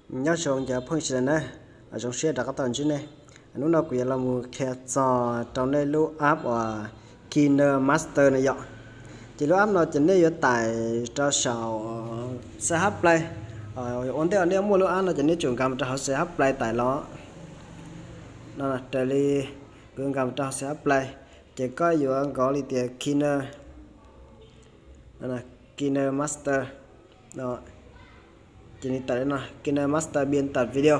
Nyob zoo cov phooj ywg sawv daws na, zoo siab rov qab tau ntsib nej. Hnub no kuv yuav los mus qhia txog rau nej lub app uas KineMaster no yom. Ces lub app no ces nej yuav tải rau saum C H Play. Ua ntej uas nej muaj lub app no ces nej tsum nkag mus rau hauv C H Play tải los. Raws li kuv nkag mus rau hauv C H Play, ces koj yuav nkaus li tias Kine, KineMaster. Ces nws tawm li no, KineMaster biên tập video.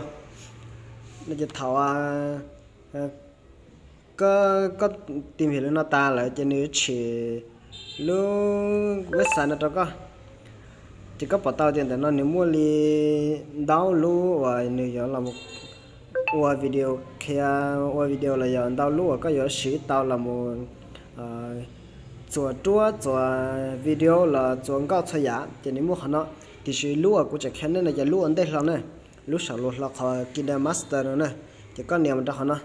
No ces thaum koj, koj tìm hiểu li no tas lawm ces nws yuav tshwm lub website no rau koj. Ces koj pom tau tias ntawm no nws muaj li ntau lub uas nws yuav los ua video, qhia ua video los yog ntau lub uas koj yuav siv tau los mus txuas ruab, txuas video los txuas nkauj txhua yam ces nws muaj qhov no. Tiam sis lub uas kuv tseem qhia nej no ces lub ua ntej hlo na, lub saum luas hlo qhov KineMaster no na. Ces koj nias mus rau qhov no.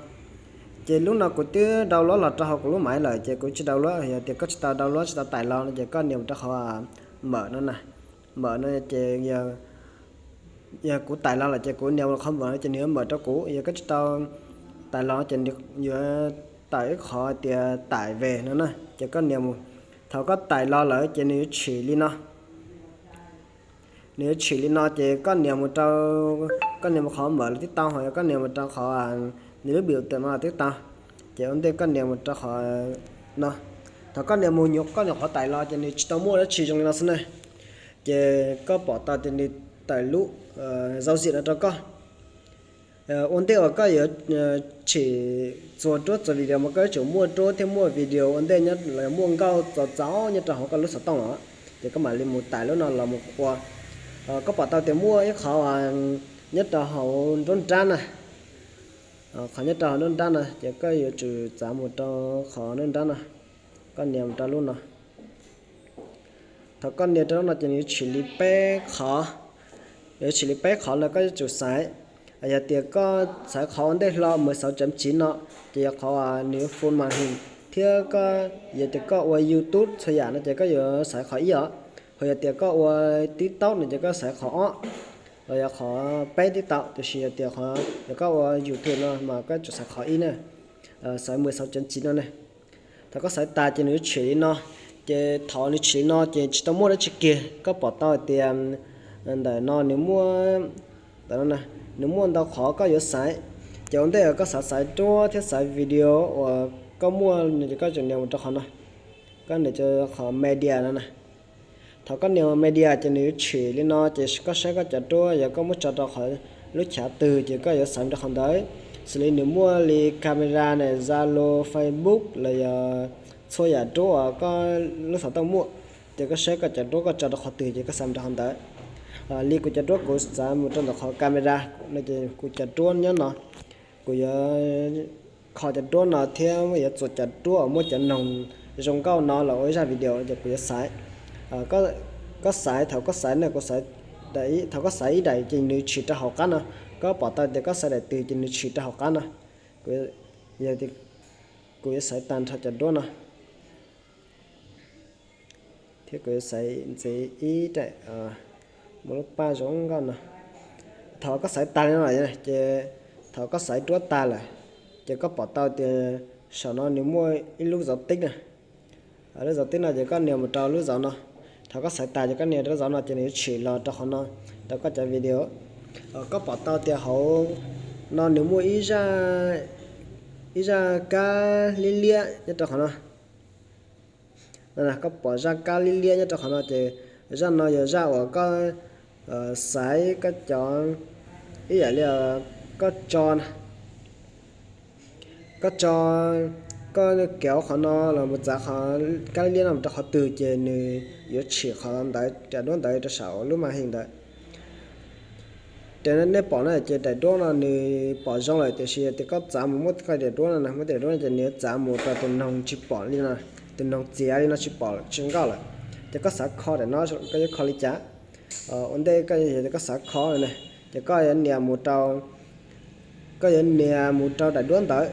Ces lub no kuv twb download los rau hauv kuv lub maiv lawm ces kuv tsis download, yog tias koj tsis tau download tsis tau tải los no ces koj nias mus rau qhov mở no na. Mở no ces yog kuv tải los lawm ces kuv nias mus qhov mở no ces nws yuav mở rau kuv, yog koj tsis tau tải los ces yuav tawm ib qhov tias tải về no na, ces koj nias mus. Thaum koj tải los lawm ces nws yuav tshwm li no. Nws yuav tshwm li no ces koj nias mus rau, koj nias mus qhov mở los twb tau, ho yog koj nias mus rau qhov nws lub biểu tượng no los twb tau. Ces ua ntej koj nias mus rau qhov no. Thaum koj nias mus nyuam koj nias qhov tải los ces nws tsis tau muaj dab tsi zoo li no xwb na. Ces koj pom tau tias nws tawm lub giao diện no rau koj. Ua ntej uas koj yuav tshwm txuas ruab txuas video mas koj yuav tsum muaj ruab thiab muaj video ua ntej nyob los muaj nkauj txaus txaus nyob rau hauv koj lub xov tooj los, ces koj mam li mus tải lub no los mus ua. Koj pom tau tias muaj ib qhov nyob rau hauv nruab nrab na. Qhov nyob rau hauv nruab nrab no ces koj yuav tsum txav mus rau qhov nruab nrab no, koj nias mus rau lub no. Thaum koj nias rau lub no ces nws yuav tshwm li peb qhov, yuav tshwm li peb qhov no koj yuav tsum xaiv. Yog tias koj xaiv qhov ua ntej hlo mười sáu chấm chín no, ces yog qhov nws yuav full màn hình, thiab koj, yog tias koj ua YouTube txhua yam no ces koj yuav xaiv qhov ib os. Ho yog tias koj ua TikTok no ces koj xaiv qhov ob, los yog qhov peb TikTok, tiam sis yog tias qhov, yog koj ua YouTube no mas koj tsum xaiv qhov ib na, xaiv mười sáu chấm chín no ne. Thaum koj xaiv tas ces nws yuav tshwm li no. Ces thaum nws tshwm li no ces tsis tau muaj dab tsi kiag, koj pom tau hais tias ntawm no nws muaj, ntawm no nws muaj ntau qhov koj yuav xaiv. Ces ua ntej koj xav xaiv ruab thiab xaiv video uas koj muaj no ces koj tsum nias mus rau qhov no, koj nias qhov media no na. Thaum koj nias media ces nws yuav tshwm li no ces koj saib koj cov ruab, yog koj muab tso rau qhov lub chav twg ces koj yuav xaiv rau qhov ntawd. Xws li nws muaj li camera ne, Zalo, Facebook los yog txhua yam ruab uas koj lub xov tooj muaj, ces koj saib koj cov ruab koj tso rau qhov twg ces koj xaiv rau qhov ntawd. Li kuv cov ruab kuv xaiv mus rau ntawm qhov camera no ces kuv cov ruab nyob no, kuv yuav kho cov ruab no thiab yuav txuas cov ruab uas muaj cov noog zoo nkauj no los ua ib zaj video no ces kuv yuav xaiv. Koj xaiv, thaum koj xaiv ne, kuv xaiv, thaum koj xaiv ib daim ces nws tshwm rau hauv qab no. Koj pom tau tias koj xaiv daim twg ces nws tshwm rau hauv qab no. Kuv yuav xaiv tag nrho cov ruab no thiab kuv yuav xaiv ntxiv ib daim muaj lub paj zoo nkauj no. Thaum koj xaiv tag li no lawm ces, thaum koj xaiv ruab tag lawm ces koj pom tau tias saum no nws muaj ib lub dấu tích na. Lub dấu tích no ces koj nias mus rau lub dấu no. Thaum koj xaiv tas ces koj nias rau lub dấu no ces nws yuav tshwm los rau qhov no, rau koj cov video. Koj pom tau tias hauv no nws muaj ib zaj kab liab liab nyob rau qhov no. Koj pom zaj kab liab liab nyob rau qhov no ces zaj no yog zaj uas koj xaiv koj cov, ib yam li koj tso, koj tso, koj kev qhov no los mus txav qhov kab liab liab no mus rau qhov twg ces nws yuav tshwm qhov ntawd, daim duab ntawd rau saum lub màn hình ntawd. Ces nej pom no ces daim duab no nws pom zoo lawm, tiam sis tias koj txav mus muab koj daim duab no, muab daim duab no ces nws yuav txav mus rau tus noog tsis pom li no, tus noog txiav li no tsis pom tsis nkauj lawm. Ces koj xav kho daim no koj yuav kho li cas? Ua ntej koj, yog tias koj xav kho no ne, ces koj yuav nias mus rau, koj yuav nias mus rau daim duab ntawd.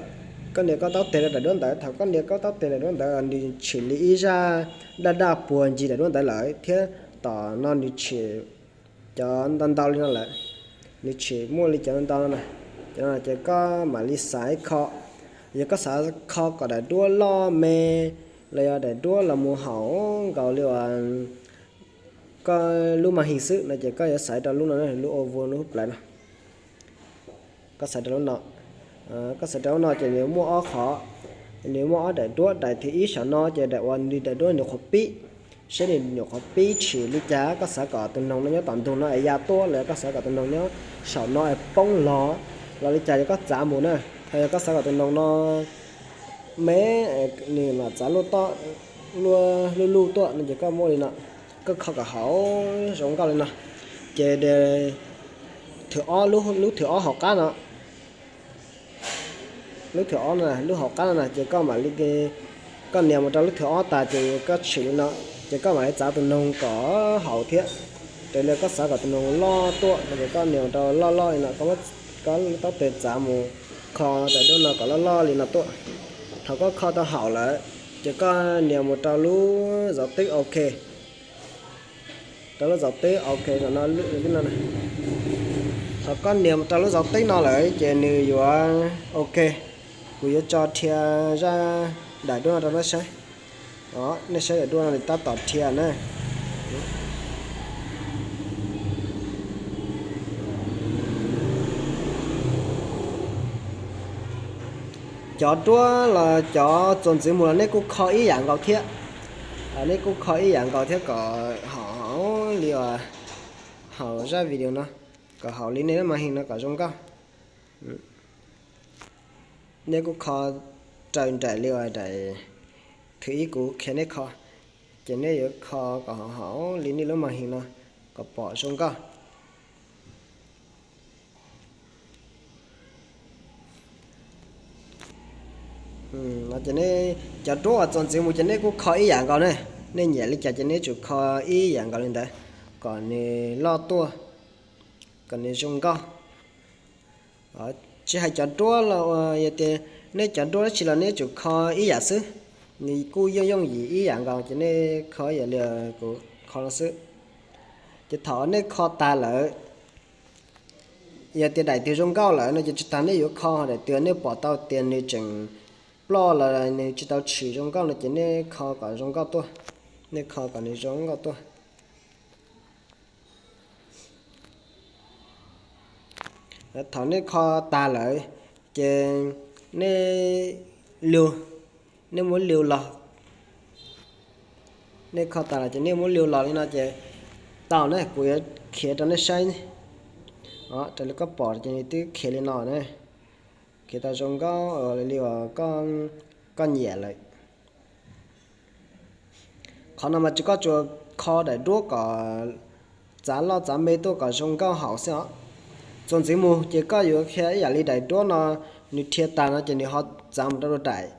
Koj nias koj taub teg rau daim duab ntawd, thaum koj nias koj taub teg daim duab ntawd nws tshwm li ib zaj daj daj puag ncig daim duab ntawd lawm thiab tom no nws tshwm cov ntau ntau li no lawm. Nws tshwm muaj li cov ntau no na, cov no ces koj mam li xaiv kho. Yog koj xav kho kom daim duab loj me los yog daim duab los mus haum nkaus li uas koj lub màn hình xwb no ces koj yuav xaiv rau lub no, lub oval lub plawv no. Koj xaiv rau lub no, koj xaiv rau lub no ces nws muaj ob qhov, nws muaj ob daim duab, daim thib ib saum no ces daim uas nws daim duab nws nyuam qhuav pib, saib nws nyuam qhuav pib tshwm li cas, koj xav kom tus noog no nyob tom ntug no es ya tuaj los koj xav kom tus noog nyob saum no es poob los, los li cas ces koj txav mus na. Thaum yog koj xav kom tus noog no me, nws mam txav luaj toj, luaj luj luj tuaj no ces koj muab li no, koj kho kom haum zoo nkauj li no. Ces thwm ob, lub thwm ob hauv qab no, lub thwm ob no, lub hauv qab no na ces koj mam li, koj nias mus rau lub thwm ob tas ces koj tshwm li no, ces koj mam li txav tus noog kom haum thiab. Raws li koj xav kom tus noog loj tuaj no ces koj nias mus rau loj loj li no, koj taub tes txav mus kho daim duab no kom loj loj li no tuaj. Thaum koj kho tau haum lawm ces koj nias mus rau lub zov teb OK, rau lub zov teb OK no. Thaum koj nias mus rau lub zov teb no lawm ces nws yuav OK. Kuv yuav tso rhia zaj daim duab no rau nej saib. Nej saib daim duab no nws tab tom rhia na. Cov duab los cov txuas ntxiv mus los nej kuj kho ib yam nkaus thiab. Nej kuj kho ib yam nkaus thiab kom haum li uas haum zaj video no, kom haum li nej lub màn hình no kom zoo nkauj. Nej kuj kho raws nraim li uas daim thwv ib kuv qhia nej kho, ces nej yuav kho kom haum li nej lub màn hình no kom pom zoo nkauj. Ces cov duab uas txuas ntxiv mus ces nej kuj kho ib yam nkaus ne. Nej nyiam li cas ces nej tsum kho ib yam nkaus li ntawd kom nws loj tuaj, kom nws zoo nkauj. Tsis hais cov duab los yog tias nej cov duab dab tsi los nej tsum kho ib yam xwb. Nws kuj yooj yooj yim ib yam nkaus ces nej kho ib yam li kuv kho no xwb. Ces thaum nej kho tas lawm, yog tias daim twg zoo nkauj lawm no ces tsis tas nej yuav kho, daim twg nej pom tau tias nws tseem ploj los nws tsis tau tshwm zoo nkauj no ces nej kho kom zoo nkauj tuaj, nej kho kom nws zoo nkauj tuaj. Thaum nej kho tas lawm ces nej lug, nej muab lug los. Nej kho tas lawm ces nej muab lug los li no ces tau ne, kuv yuav khiav rau nej saib. Raws li koj pom ces nws twb khiav li no ne, khiav tau zoo nkauj li uas koj nyiam lawm. Qhov no mas tsis, koj tsuas kho daim duab kom txav loj txav me tuaj kom zoo nkauj haum xwb os. Txuas ntxiv mus ces koj yuav qhia ib yam li daim duab no, nws rhia tas no ces nws ho txav mus rau dua daim,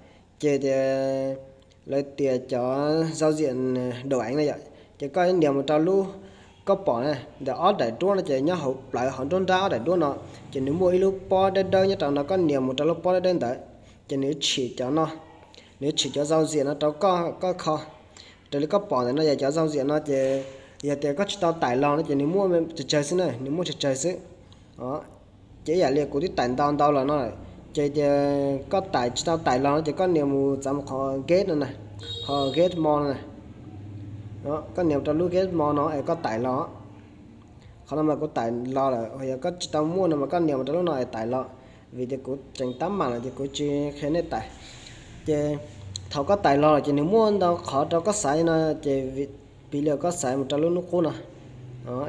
ces tias lawv tias cov giao diện đầu ảnh no yom, ces koj nias mus rau lub, koj pom na, ntawm ob daim duab no ces nyob hauv plawv hauv nruab nrab ob daim duab no, ces nws muaj ib lub pob dawb dawb nyob rau no, koj nias mus rau lub pob dawb dawb ntawd, ces nws tshwm cov no, nws tshwm cov giao diện no rau koj, koj kho. Raws li koj pom ntawm no yog cov giao diện no ces yog tias koj tsis tau tải los no ces nws muaj tsawg tsawg xwb na, nws muaj tsawg tsawg xwb. Ces ib yam li kuv twb tải ntau ntau los no, ces tias koj tải tsis tau tải los no ces koj nias mus txav mus qhov get no na, qhov get more no na. Koj nias rau lub get more no es koj tải los. Qhov no mas kuv tải los lawm, yog koj tsis tau muaj no mas koj nias mus rau lub no es tải los. Vim tias kuv tseem tab mam lawm ces kuv tsis qhia nej tải. Ces thaum koj tải los lawm ces nws muaj ntau qhov rau koj xaiv no, ces piv li koj xaiv mus rau lub hnub qub no,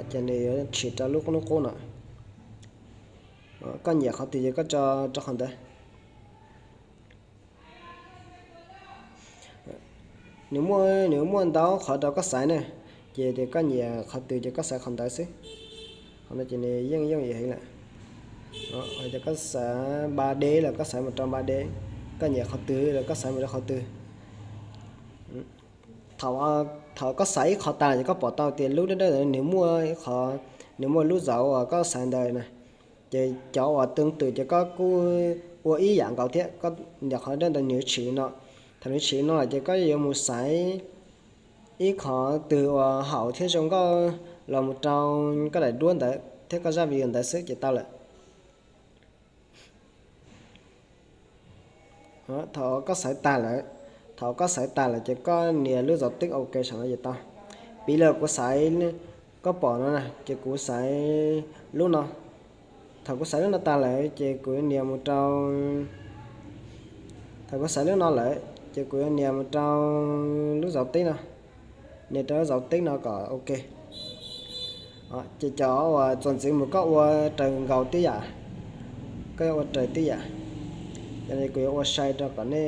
ces nws yuav tshwm rau lub hnub qub no. Koj nyiam qhov twg ces koj tso rau qhov ntawd. Nws muaj, nws muaj ntau qhov rau koj xaiv na, ces tias koj nyiam qhov twg ces koj xaiv qhov ntawd xwb. Qhov no ces nws yeej yooj yim heev lawm. Hos yog koj xaiv ba D los koj xaiv mus rau ba D, koj nyiam qhov twg los koj xaiv mus rau qhov twg. Thaum koj xaiv ib qho tas ces koj pom tau tias lub dawb dawb ntawd nws muaj ib qho, nws muaj lub zauv uas koj xaiv ntawd na. Ces cov uas tương tự ces koj kuj ua ib yam nkaus thiab, koj nias qhov dawb ntawd nws tshwm li no. Thaum nws tshwm li no ces koj yuav mus xaiv ib qho twg uas haum thiab zoo nkauj los mus rau koj daim duab ntawd. thiab koj zaj video ntawd xwb ces tau lawm. Thaum koj xaiv tag lawm, thaum koj xaiv tag lawm ces koj nias lub dấu tích OK saum no ces tau. Piv li kuv xaiv, koj pom no ces kuv xaiv lub no. Thaum kuv xaiv lub no tag lawm ces kuv yuav nias mus rau, thaum kuv xaiv lub no lawm ces kuv yuav nias mus rau lub dấu tích no, nias rau lub dấu tích no kom OK. Ces cov uas txuas ntxiv mus koj ua raws nkaus tib yam, koj yuav ua raws tib yam. Yog li kuv yuav ua sai rau kom nej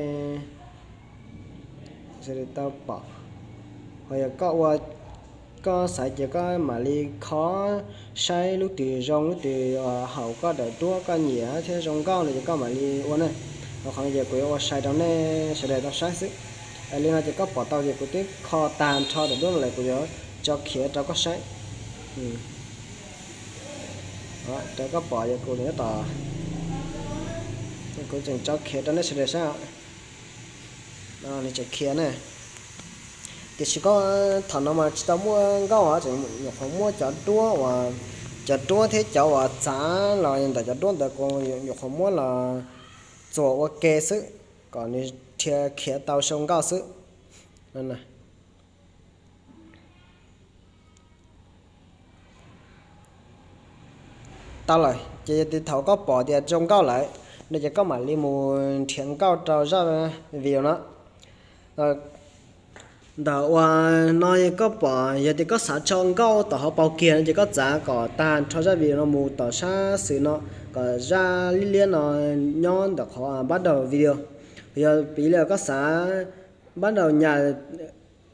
sawv daws tau pom. Ho yog koj ua, koj xaiv ces koj mam li kho saib lub twg zoo lub twg haum koj daim duab koj nyiam thiab zoo nkauj no ces koj mam li ua na. Ho qhov no ces kuv yuav ua sai rau nej sawv daws tau saib xwb. Li no ces koj pom tau ces kuv twb kho tag nrho daim duab no lawm, kuv yuav tso khiav rau koj saib. Rau koj pom yog kuv nyob tod, kuv tseem tso khiav rau nej sawv daws saib. Nws tseem khiav na. Tiam sis koj thaum no mas tsis tau muaj nkauj os, tseem nyuam qhuav muab cov duab uas, cov duab thiab cov uas txav los ntawm cov duab ntawd kuv nyuam qhuav muab los txuas ua ke xwb, kom nws dhia khiav tau zoo nkauj xwb. Tau lawm ces yog tias thaum koj pom tias zoo nkauj lawm no ces koj mam li mus nrhiav nkauj rau zaj video no. Ntawm uas no koj pom yog tias koj xav tso nkauj tom hauv paus kiag no ces koj txav kom tag nrho zaj video no mus tom sab xis no, kom zaj liab liab no nyob ntawm qhov bắt đầu video. Yog piv li koj xav bắt đầu nyas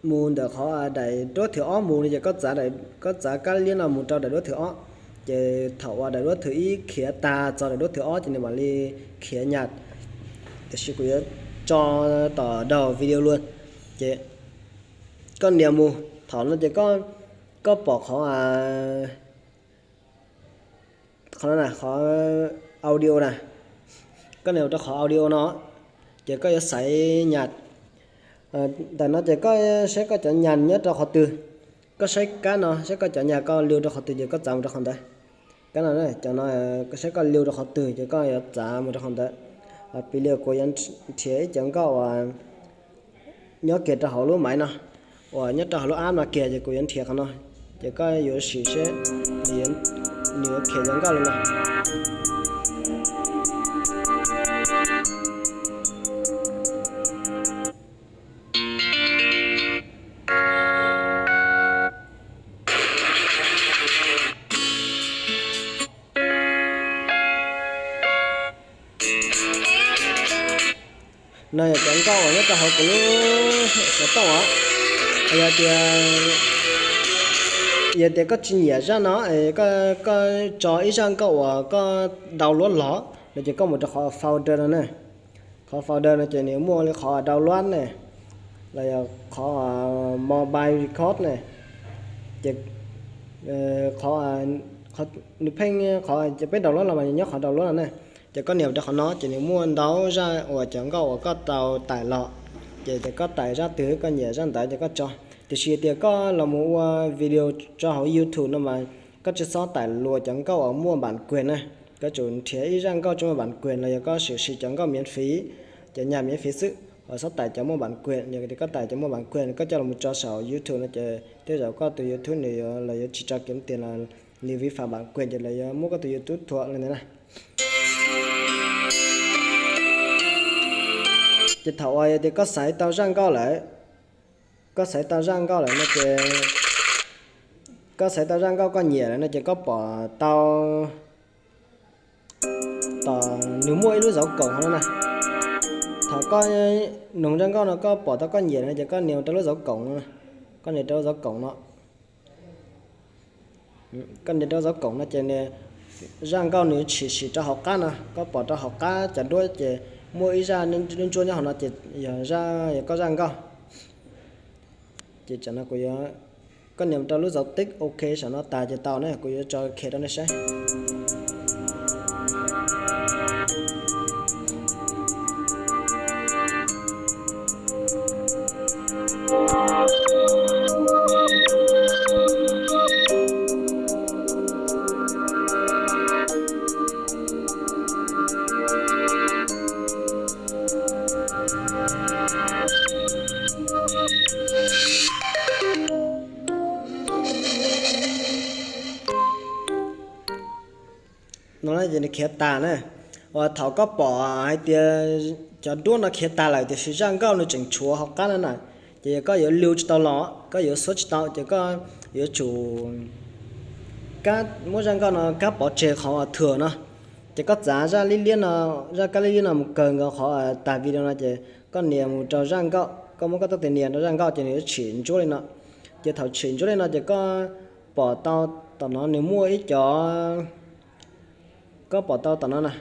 mus ntawm qhov daim duab thwv ob mus no ces koj txav, koj txav kab liab no mus rau daim duab thwv ob, ces thaum uas daim duab thwv ib khiav tag txog daim duab thwv ob ces nws mam li khiav nyas. Tiam sis kuv yuav tso tom đầu video luôn. Ces koj nias mus, thaum no ces koj pom qhov, qhov, qhov audio na, koj nias rau qhov audio no, ces koj yuav xaiv nyas. Ntawm no ces koj saib koj cov nyas nyob rau qhov twg, koj saib kab no saib koj cov nyas koj lưu rau qhov twg ces koj txav mus rau qhov ntawd. Kab no, cov no, koj saib koj lưu rau qhov twg ces koj yuav txav mus rau qhov ntawd. Piv li kuv yuav nrhiav ib cov nkauj uas nyob kiag rau hauv lub maiv no, uas nyob rau hauv lub app no kiag ces kuv yuav nrhiav qhov no. Ces koj yuav sim seb nws yuav khiav cov nkauj li no. No yog cov nkauj uas nyob rau hauv kuv lub xov tooj os. Yog tias, yog tias koj tsis nyiam zaj no, koj tso ib zaj nkauj uas koj download los no ces koj mus rau qhov folder no na. Qhov folder no ces nws muaj li qhov download ne, los yog qhov mobile record ne, ces qhov, nws pheej qhov ces peb download los mas nws nyob qhov download no ne. Ces koj nias rau qhov no ces nws muaj ntau zaj uas cov nkauj uas koj tau tải los, ces tias koj tải zaj twg koj nyiam zaj ntawd ces koj tso. Tiam sis tias koj los mus ua video rau hauv YouTube no mas koj tsis txhob tải luag cov nkauj uas muaj bản quyền na. Koj tsum nrhiav ib zaj nkauj tsis muaj bản quyền los yog koj sim siv cov nkauj miễn phí, cov nhạc miễn phí xwb, ho txhob tải cov muaj bản quyền. Yog tias koj tải cov muaj bản quyền koj coj los tso saum YouTube no ces tej zaum koj tus YouTube nws yuav, los yuav tsis tso kiếm tiền los nws vi phạm bản quyền ces lawv yuav muab koj tus YouTube thuam li ntawd na. Ces thaum uas yog tias koj xaiv tau zaj nkauj lawm, koj xaiv tau zaj nkauj lawm no ces, koj xaiv tau zaj nkauj koj nyiam lawm no ces koj pom tau, tom nws muaj ib lub dấu cộng no na. Thaum koj noog zaj nkauj no koj pom tau koj nyiam no ces koj nias rau lub dấu cộng no, koj nias rau lub dấu cộng no. Koj nias rau dấu cộng no ces zaj nkauj nws tshwm sim rau hauv qab no, koj pom rau hauv qab cov duab ces muaj ib zaj ntsuab ntsuab nyob hauv no ces yog zaj, yog koj zaj nkauj. Ces tam no kuv yuav, koj nias rau lub dấu tích OK saum no tas ces tau na, kuv yuav tso khiav rau nej saib. no ces nws khiav tas na. Uas thaum koj pom hais tias cov duab no khiav tas lawm tiam sis zaj nkauj nws tseem tshuav hauv qab no na, ces koj yuav lug tsis tau los, koj yuav xuab tsis tau, ces koj yuav tsum muab zaj nkauj no kab pov tseg qhov thuam no. Ces koj txav zaj lib liab no, zaj kab lib liab no mus kawg nkaus qhov tas video no ces koj nias mus rau zaj nkauj, koj muab koj tau tes nias rau zaj nkauj ces nws yuav tshwm ntsuab li no. Ces thaum tshwm ntsuab li no ces koj pom tau tom no nws muaj ib co, koj pom tau tom no na,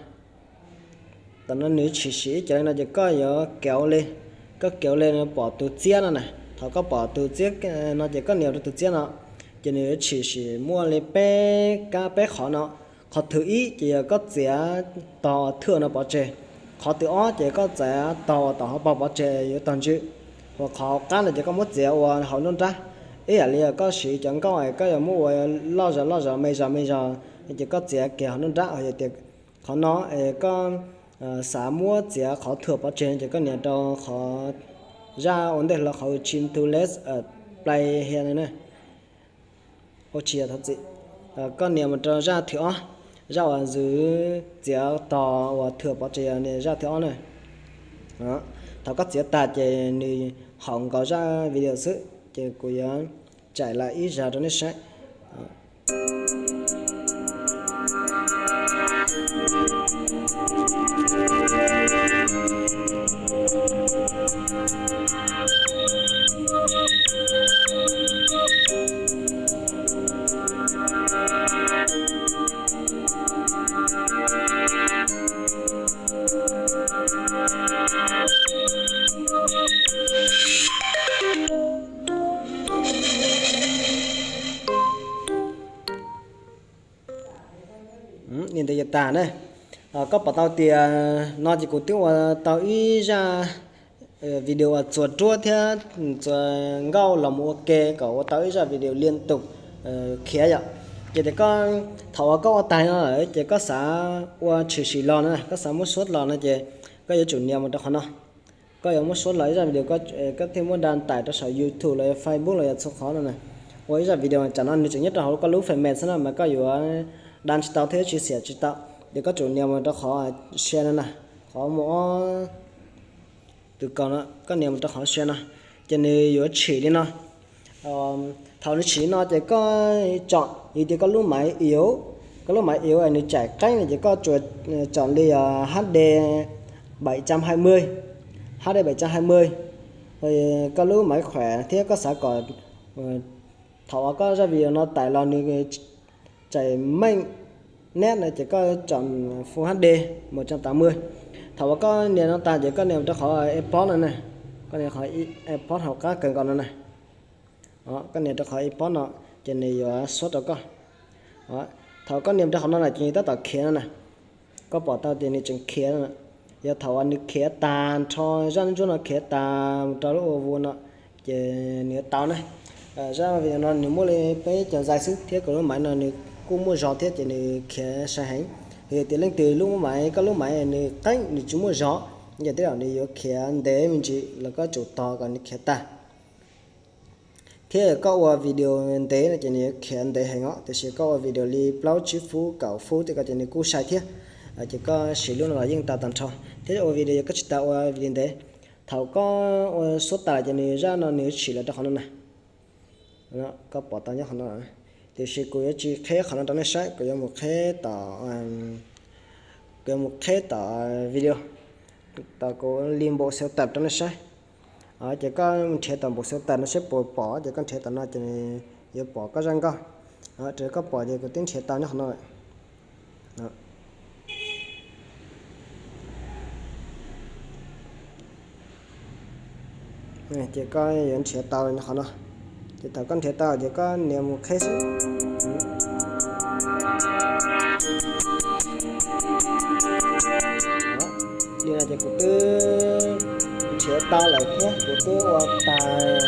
tom no nws tshwm sim ib co li no ces koj yuav kauv li, koj kauv li no pom tus txiab no na. Thaum koj pom tus txiab no ces koj nias rau tus txiab no, ces nws yuav tshwm sim muaj li peb kab peb qhov no. Qhov thwv ib ces yog koj txiav tog thuam no pov tseg. Qhov thwv ob ces koj txiav tog tom hauv paus pov tseg yuav tog ntsws. Uas qhov hauv qab no ces koj muab txiav ua hauv nruab nrab, ib yam li koj siv cov nkauj koj yuav muab ua loj zog loj zog me zog me zog, ces koj txiav kiag hauv nruab nrab. Yog tias qhov no koj xav muab txiav qhov thuam pov tseg ces koj nias rau qhov zaj ua ntej hlo qhov Chim to Let's Play here no na. Ua tsis yog thov txim, koj nias mus rau zaj thwv ob, zaj uas yus txiav tog uas thuam pov tseg yog nias zaj thwv ob na. Thaum koj txiav tag ces nws haum nkaus zaj video xwb, ces kuv yuav tsaim lawm ib zag rau nej saib. Li ntawd ces tag na. Koj pom tau tias no ces kuv twb ua tau ib zaj video uas txuas ruab thiab txuas nkauj los mus ua ke kom ua tau ib zaj video liên tục khiav yom. Ces tias koj, thaum uas koj ua tag no lawm ces koj xav ua tshwm sim los no, koj xav muab suab los no ces koj yuav tsum nias mus rau qhov no. Koj yuav muab suab los ib zaj video, koj thiaj muab đăng tải rau saum YouTube los yog Facebook los yog txhua qhov no na. Ua ib zaj video tsam no nws tseem nyob rau hauv koj lub phần mềm xwb no mas koj yuav đăng tsis tau thiab tsis xaiv tsis tau. Ces koj tsum nias mus rau qhov share no na, qhov muaj ob tus kaus no, koj nias mus rau qhov share no, ces nws yuav tshwm li no. Thaum nws tshwm li no ces koj tsom, yog tias koj lub máy yếu, koj lub máy yếu nws tsaim qeeb no ces koj tsuas tsom li yog HD bảy trăm hai mươi, HD bảy trăm hai mươi. Koj lub máy khỏe thiab koj xav kom thaum uas koj zaj video no tải los nws tsaim meej neb no ces koj tsom Full HD một trăm tám mươi. Thaum uas koj nias no tag ces koj nias rau qhov export no na, koj nias qhov export hauv qab kawg nkaus no na. Koj nias rau qhov export no, ces nws yuav suab rau koj. Thaum koj nias rau qhov no na ces nws tab tom khiav no na. Koj pom tau tias nws tseem khiav no. Yog thaum uas nws khiav tag nrho, zaj ntsuab no khiav tag mus rau lub ua vua no, ces nws yuav tau na. Zaj video no nws muaj li peb caug giây xwb thiab kuv lub máy no nws kuj muaj zog thiab ces nws khiav sai heev. Yog tias leej twg lub máy, koj lub máy nws qeeb nws tsis muaj zog, ces tej zaum nws yuav khiav ntev me ntsis los koj tsum tos kom nws khiav tag. Thiab koj ua video ntev no ces nws yuav khiav ntev heev os, tiam sis koj ua video li plaub tsib phút kaum phút tej ko ces nws kuj sai thiab. Ces koj siv lub no los yeej tau tag nrho. Thiab ua video yog koj tsis tas ua video ntev, thaum koj ua suab tas lawm ces nws zaj no nws yuav tshwm los rau qhov no na. Koj pom tau nyob qhov no. Tiam sis kuv yuav tsis qheb qhov no rau nej saib, kuv yuav mus qheb tom, kuv yuav mus qheb tom video, tom kuv li npau xov tawm rau nej saib. Ces koj nrhiav tom npau xov tawm no saib puas pom, ces koj nrhiav tom no ces nws yuav pom koj zaj nkauj. Raws koj pom ces kuv twb nrhiav tau nyob qhov no. Ces koj yuav nrhiav tau nyob qhov no. Ces thaum koj nrhiav tau ces koj nias mus qheb xwb. Li no ces kuv twb nrhiav tau lawm thiab kuv twb ua tag.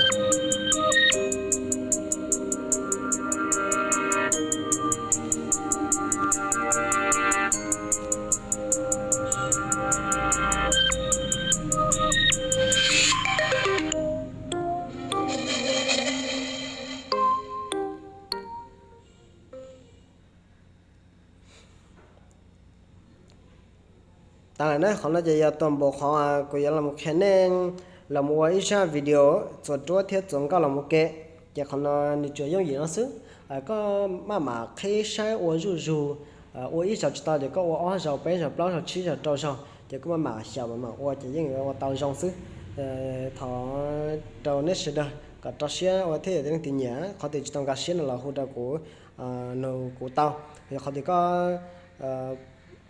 tas lawm na. Qhov no ces yog tus npau qhov kuv yuav los qhia nej los mus ua ib zaj video txuas ruab thiab txuas nkauj los mus ke. Ces qhov no nws tsuas yooj yim no xwb. Koj maj mam qhib saib ua zuj zus, ua ib zaug tsis tau ces koj ua ob zaug, peb zaug, plaub zaug, tsib zaug, rau zaug, ces koj maj mam xyaum mam mam ua ces yeej yuav ua tau zoo xwb. Thov rau neb sawv daws kom rau siab ua thiab yog leej twg nyiam qhov twg tsis tau nkag siab no los hu rau kuv, nug kuv tau. Yog qhov twg koj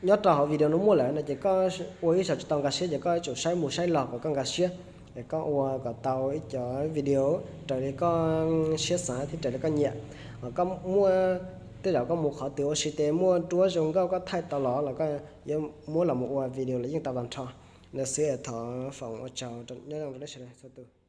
nyob rau hauv video no muaj lawm no ces koj ua ib zaug tsis tau nkag siab ces koj tsum saib mus saib los kom koj nkag siab, es koj ua kom tau ib cov video raws li koj siab xav thiab raws li koj nyiam. Koj muaj, tej zaum koj mus qhov twg ua si tes muaj duab zoo nkauj koj thaij tau los los koj yuav muab los mus ua video los yeej tau tag nrho. Ntawd xwb, thov foom ua tsaug nyob zoo rau nej sawv daws txhua tus.